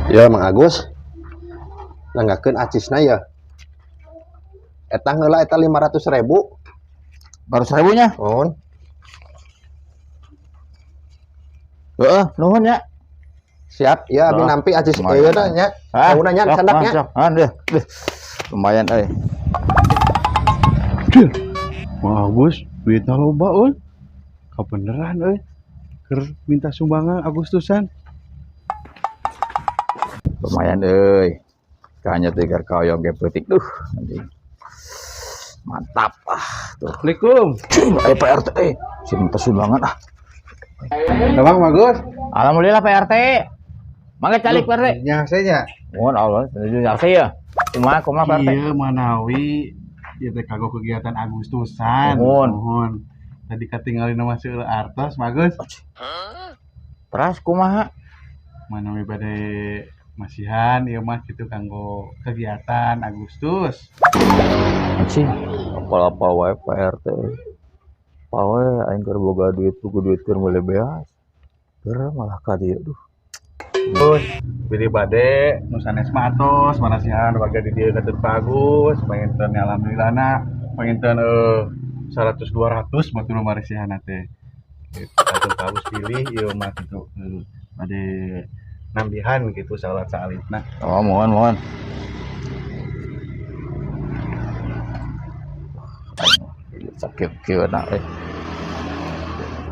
Ya, Mang Agus. Nanggakeun acisna ya. Eta heula eta 500.000. Baru 1.000 nya. Mohon. Heeh, nuhun ya. Siap, ya abi Ah, nampi acis lumayan. ieu nya. Ah, Tauna nya sok, sandaknya. ah, sok. Ah, deh. Deh. Lumayan euy. Cil. Mang Agus, duitna loba euy. Kabeneran euy. Keur minta sumbangan Agustusan. Lumayan euy. Kayaknya tiga kaoyong ge peutik duh anjing. Mantap ah tuh. Assalamualaikum. Cing, Pak RT eh. Si minta sumbangan ah. Bang Agus. Alhamdulillah Pak RT. Mangga calik Pak RT. Nya saya. Mohon Allah, nuju nyarsi ya. Kumaha kumaha Pak RT? Iya manawi ieu teh kanggo kegiatan Agustusan. Nuhun. Nuhun. Tadi katingali nama seueur artos bagus. Teras kumaha? Manawi bade masihan ieu mah kitu kanggo kegiatan Agustus. Anjing, apa-apa wae Pak RT. Pawe aing keur boga duit, buku duit keur meuli beas. Keur malah ka dieu duh. Terus bilih bade nu sanes mah atos marasihan warga di dieu katut Pak Agus, panginten alhamdulillah na panginten 100 200 batur marasihan teh. Gitu, katut Pak Agus pilih ieu mah kitu bade nambihan gitu salat saalitna. Oh, mohon mohon. Sakit kieu na eh.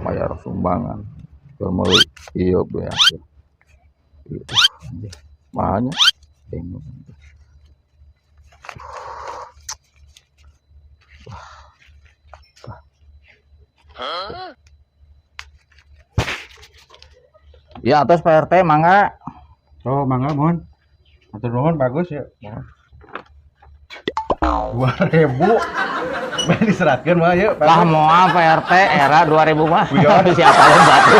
Bayar sumbangan. Keur meuli ieu beas. Ieu anjing. Mahanya. Bingung. Ya atas Pak RT mangga. Oh, mangga mohon. Atur nuhun bagus ya. 2000. Bae diseratkeun mah yeuh. Lah moal Pak RT era 2000 mah. Wios. Siapa yang batu.